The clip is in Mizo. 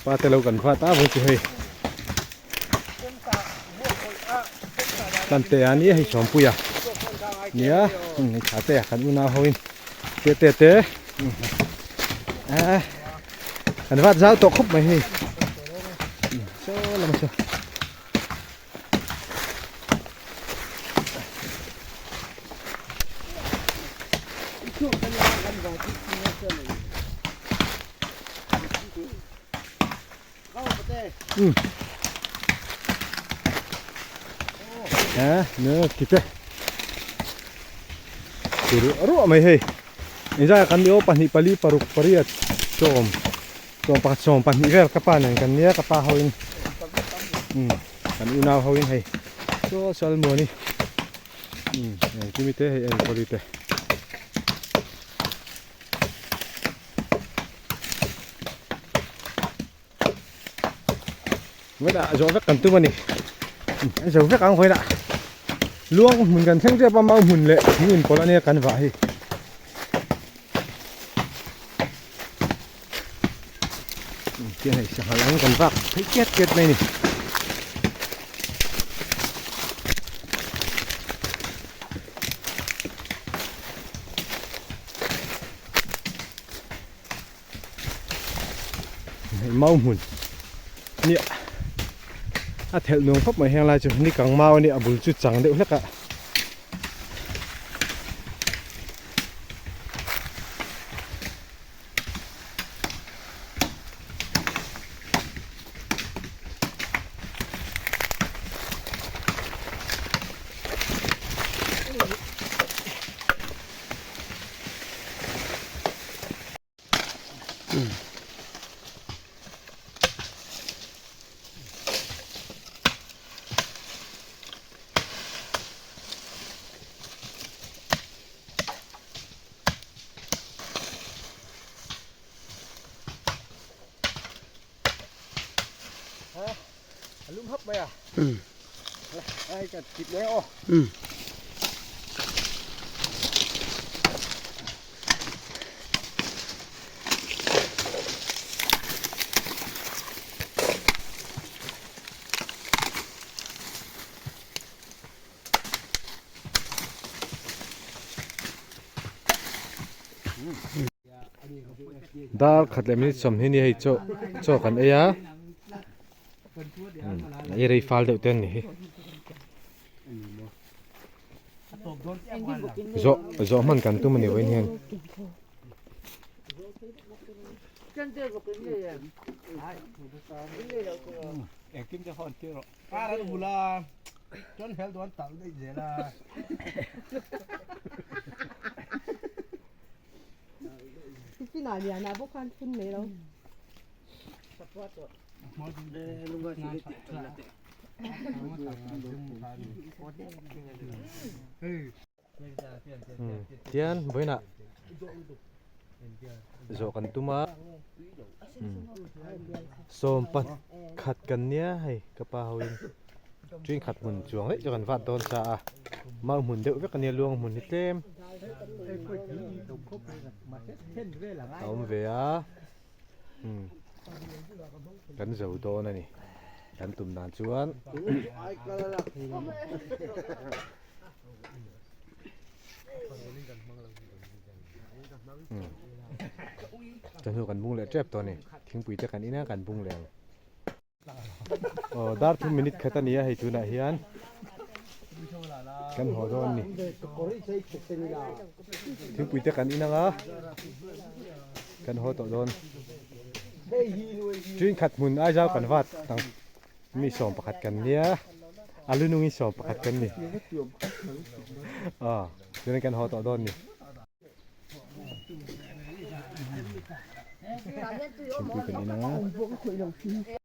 Pa te lo kan vat a vawi chu hei kan te a nia hei sawmpui a nia hei tha te a kan unau ho in te te te eh kan vat zau tawh khawp mai hei saw lam saw Ừ. À, nữa kịp đây. Rua mai hei. Inzai kan ni o pahnih pali paruk pariat sawm sawm pakhat sawm pahnih vel ka pa nen kan nia ka pa ho in kan unau ho in hei chaw sal muani engkim te hei enkawli te Vawiinah zawh vek kan tum a ni an zo vek ang vawiinah luang hmun kan thleng tep a mau hmun leh thing inpawlh ania kan vah hi. Tiang hei sanghal ang kan vak phei kiat kiat mai a ni. Hei mau hmun nia a thelh nuam khawp mai heng lai chu ni kang mau a nia a bul chu chang deuh hlek a. A lum hap mai a. Ai ka kip leh aw. Dar khat leh minute sawmhnih ni hei chaw chaw kan ei a ei rei fal deuh te an ni hi zawh zawh hman kan tum a ni vawiin hian. Tian vawiinah zawh kan tum a sawm pakhat kan nia hei ka pa hoin ṭin khat hmun chuang daih chu kan vat dawn sa a mau hmun deuh vek a nia luang hmun hi tlem a awm ve a kan zo dawn a ni kan tum dan chuan. Chawhnu kan bung leh tep tawh a ni thingpui te kan in a kan bung leh ang aw dar thum minute khat a ni a hei tunah hian kan haw dawn a ni thingpui te kan in ang a kan haw tawh dawn ṭin khat hmun Aizawl kan vat ang. Mi 11 kan nia, a lu nungin 11 kan ni. Aw, chuan kan haw tawh dawn ni. Thingpui kan in ang a.